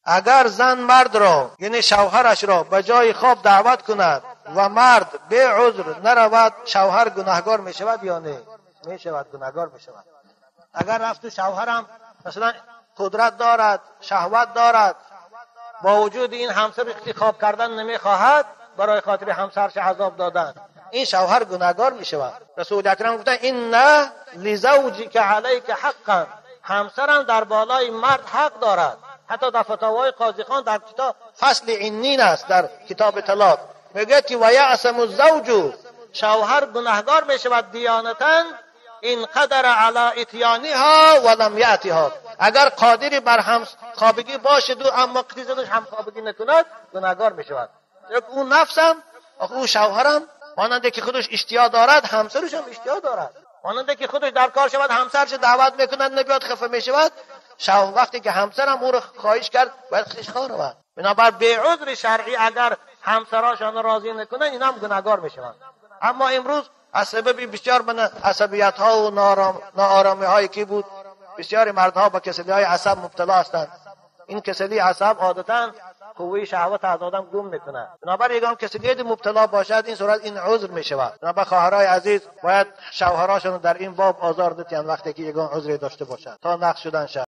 Агар зан мардро, яъне шавҳарашро, ба ҷои хоб даъват кунад ва мард бе узр наравад, шавҳар гунаҳгор мешавад ё не? Мешавад, гунаҳгор мешавад. Агар рафту шавҳарам, масалан, қудрат дорад, шаҳват дорад, бо вуҷуди ин ҳамсар хоб кардан намехоҳад, барои хотири ҳамсараш азоб додан, ин шавҳар гунаҳгор мешавад. Расули акрам гуфтанд: инна лизавҷика алайка ҳаққан. Ҳамсарам дар болои мард ҳақ дорад. Ҳатто дар фатовои Қозихон, дар китоб фасли иннин аст, дар китоби талоқ мегӯяд, ки ва яъсаму завҷу, шавҳар гунаҳгор мешавад диёнатан ин қадара ала итёниҳо ва лам яътиҳо. Агар қодири бар ҳамхобигӣ бошаду, аммо қитизадаш ҳамхобигӣ накунад, гунаҳгор мешавад. Ӯ нафсам, ӯ шавҳарам, монанде ки худаш иштиҳо дорад, ҳамсараш ҳам иштиҳо дорад. Монанде ки худаш дар кор шавад, ҳамсараш даъват мекунад, набиёд, хафа мешавад. Вақте ки ҳамсарам ӯро хоҳиш кард, бояд худаш хор равад. Бинобар беузри шаръӣ агар ҳамсарашонро розӣ накунанд, инам гунаҳгор мешаванд. Аммо имрӯз аз сабаби бисёр асабиятҳо ва нооромиҳое ки буд, бисёри мардҳо ба касалиҳои асаб мубтало ҳастанд. Ин касалии асаб одатан қувваи шаҳват аз одам гум мекунад. Бинобар ягон касалие мубтало бошад, ин сурат ин узр мешавад. Бинобар, хоҳарҳои азиз, бояд шавҳарашонро дар ин боб озор надиҳанд, вақте ки ягон узре дошта бошад, то нақс шудан шавад.